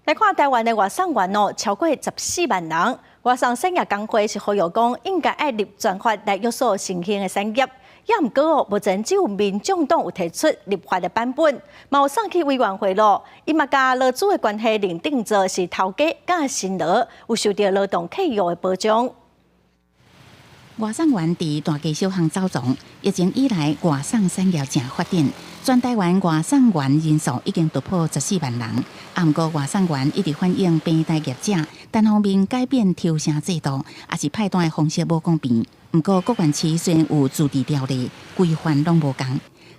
來看台灣的外送員哦，超過14萬人。外送產業工會是呼籲講，應該愛立專法來約束新興的產業。也毋過哦，目前只有民眾黨有提出立法的版本，嘛有送去委員會咯。伊嘛共勞資的關係認定做是頭家佮辛勞，有受著勞動契約的保障。外送員佇大街小巷走傱，疫情以來外送產業誠發展，全台灣外送員人數已經突破十四萬人。啊，毋過外送員一直反映平台業者單方面改變抽成制度，抑是派單的方式無公平。毋過各縣市雖然有自治條例規範，攏無仝。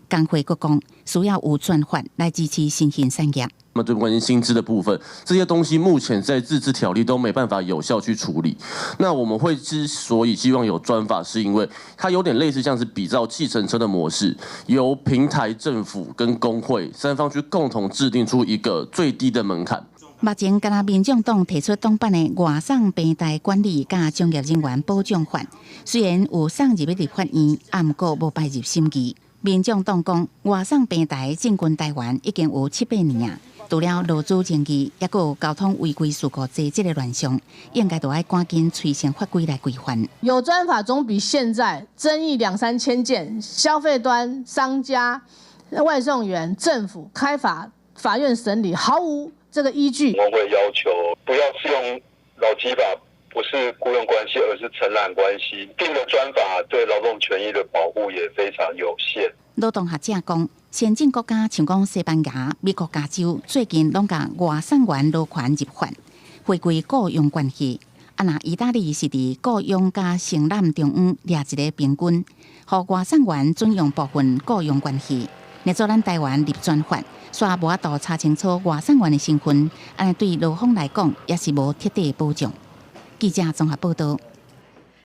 工會閣講需要有專法來支持新興產業。那麼最關心薪資的部分，這些東西目前在自治條例都沒辦法有效去處理。那我們會之所以希望有專法，是因為它有點類似像是比照計程車的模式，由平台、政府跟工會三方去共同制定出一個最低的門檻。目前，敢若民眾黨提出黨版的外送平台管理佮從業人員保障法，雖然有送入去立法院，啊，毋過無擺入審議。民眾黨講，外送平台進軍台灣已經有七八年啊，除了勞資爭議，抑閣有交通違規事故濟這个亂象，應該著愛趕緊催成法規來規範。有專法總比現在爭議兩三千件，消費端、商家、外送員、政府開法法院審理，毫無這個依據。我們會要求不要適用勞基法，不是僱傭關係，而是承攬關係。定的專法對勞動權益的保護也非常有限。勞動學者講，先進國家像講西班牙、美國加州，最近攏共外送員勞權入法，回歸僱傭關係。啊，若意大利是佇僱傭佮承攬中間掠一个平均，予外送員準用部分僱傭關係。若做咱台灣立專法，煞無法度查清楚外送員的身份，按呢對勞方來講也是無徹底的保障。記者綜合報導。